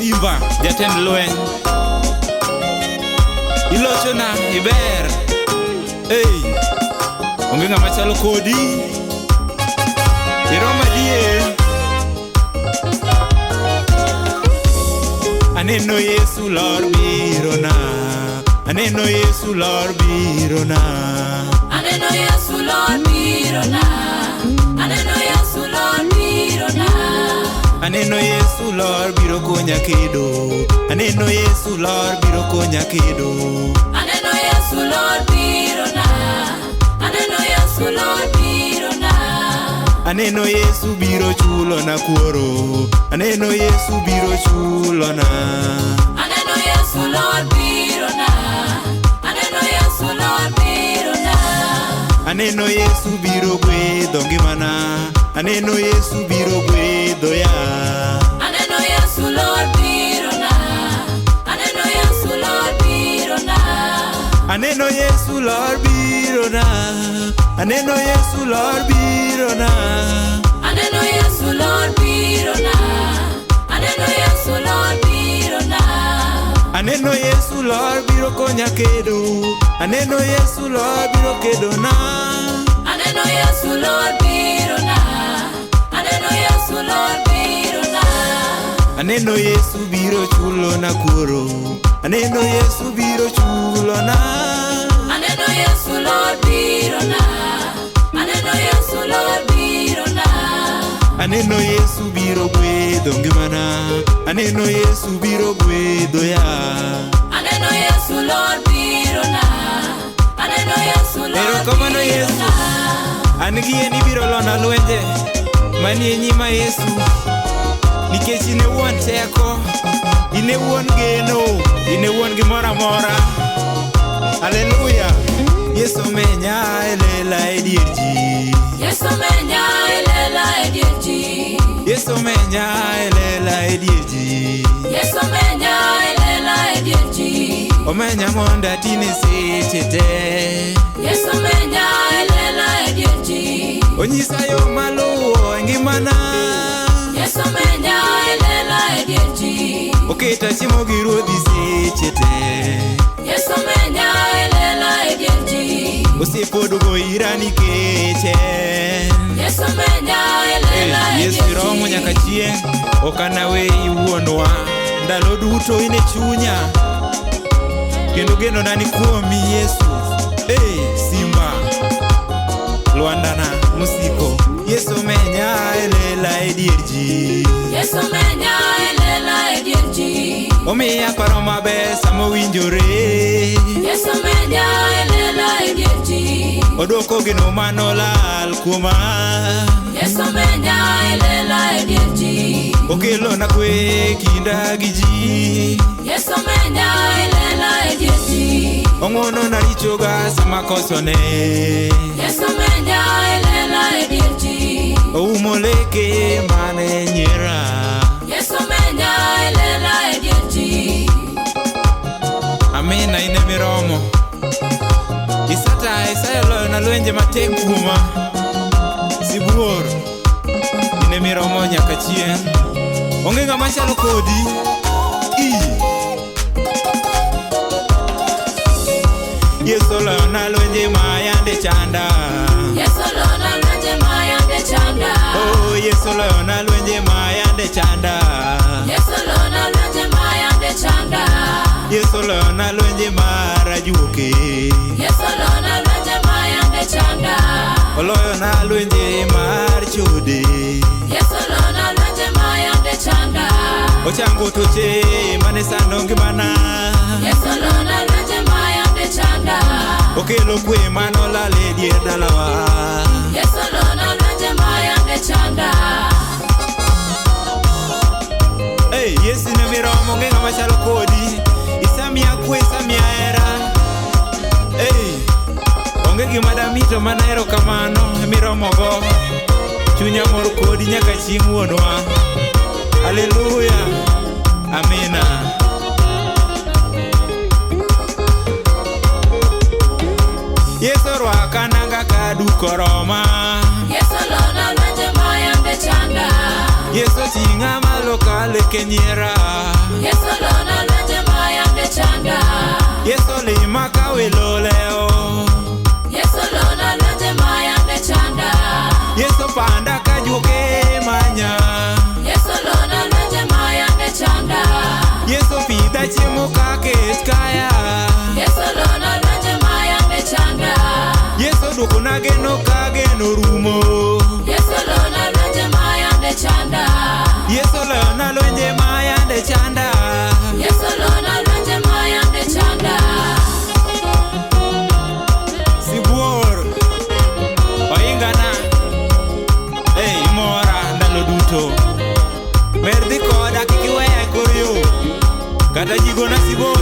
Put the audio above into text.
Simba, jatend lweny. Ilochona, iber. Ei, onge ng'ama chalo kodi. Iromo adier. Aneno Yesu lor birona. Aneno Yesu lor birona. Aneno Yesu lor birona. Aneno Yesu lor birona. Aneno Yesu lor biro konya kedo. Aneno Yesu lor biro konya kedo. Aneno Yesu lor birona. Aneno Yesu lor birona. Aneno Yesu biro chulona kuoro. Aneno Yesu biro chulona. Aneno Yesu lor birona. Aneno Yesu lor birona. Aneno Yesu biro gwedho ngimana. Aneno Yesu biro gwedho ya. Aneno Yesu lor birona. Aneno Yesu lor birona. Aneno Yesu lor birona. Aneno Yesu lor birona. Aneno Yesu lor birona. Aneno Yesu lor birona. Aneno Yesu lor biro konya kedo. Aneno Yesu lor biro kedona. Aneno Yesu lor birona. Aneno Yesu lor birona. Aneno Yesu biro chulona kuoro. Aneno Yesu biro chulona. Aneno Yesu lor birona. Aneno Yesu lor birona. Aneno Yesu biro gwedho ngimana. Aneno Yesu biro gwedho ya. Aneno Yesu lor birona. Aneno Yesu lor Erokamano Yesu. birona. An gi yie ni ibiro lona lwenje manie nyima Yesu. Nikech in e wuon teko, in e wuon geno, in e wuon gimoro amora. Haleluya. Yesu menya e lela e dier ji. Yesu menya e lela e dier ji. Yesu menya e lela e dier ji. Yesu menya e lela e dier ji. Omenya mondo atine seche te. Yesu menya e lela e dier ji. Onyisa yo maluwo e ngimana. Yesu menya e lela e dier ji. Oketa chiemo gi ruodhi seche te. Yesu menya e lela e dier ji. Osepodogo ira nikech en. Yesu menya e lela e Yesu dier iromo ji. nyaka chieng', ok anaweyi wuonwa. Ndalo duto in e chunya, kendo genona ni kuomi Yesu. Ei, Simba, lwandana mosiko. Yesu menya e lela e dier ji. Yesu menya e lela e dier ji. Omiya paro maber sama owinjore. Yesu menya e lela e dier ji. Odwoko geno manolal kuoma. Yesu menya e lela e dier ji. Okelona kwe kinda gi ji. Yesu menya e lela e dier ji. Ong'wonona richoga sama akosone. Yesu menya e lela e dier ji. Oumo leke mane nyiera. Yesu menya e lela e dier ji. Amina in emiromo. Isata iseloyona lwenje matek kuoma. Sibuor, in emiromo nyaka chieng'. Onge ng'ama chalo kodi. I. Yesu oloyona lwenje ma yande chanda. Yesu lona lwenje ma yande chanda. Oh, Yesu oloyona lwenje ma yande chanda. Yesu lona lwenje ma yande chanda. Yesu oloyona lwenje mar ajuoke. Yesu lona lwenje ma yande chanda. Oloyona lwenje mar chode. Yesu lona lwenje ma yande chanda. Ochango tuoche mane sando ngimana. Yesu lona lwenje ma yande chanda. Okelo kwe manolal e dier dalawa. Yesu lona lwenje ma yande chanda. Ei, Yesu in emiromo, onge ng'ama chalo kodi. Isamiya kwe, isamiya hera. Ei, onge gima dami to mana erokamano emiromogo. Chunya mor kodi nyaka chieng' wuonwa. Haleluya, amina. Yesu orwaka nanga ka duk oroma. Yesu lona lwenje ma yande chanda. Yesu ting'a malo ka leke nyiera. Yesu lima ka welo lewo. Yesu lona lwenje mayande chanda. Yesu panda ka juoke manya. Yesu lona lwenje mayande chanda. Yesu pidha chiemo ka kech kaya. Yesu lona lwenje mayande chanda. Yesu duokona geno ka geno rumo. Yesu lona lwenje mayande chanda. Yesu lona lwenje mayande chanda. Yesu lona lwenje mayande chanda. Sibuor oingana. Ei mora ndalo duto. Mer dhi koda kik iweya e kor yo. Kata ji gona siboi.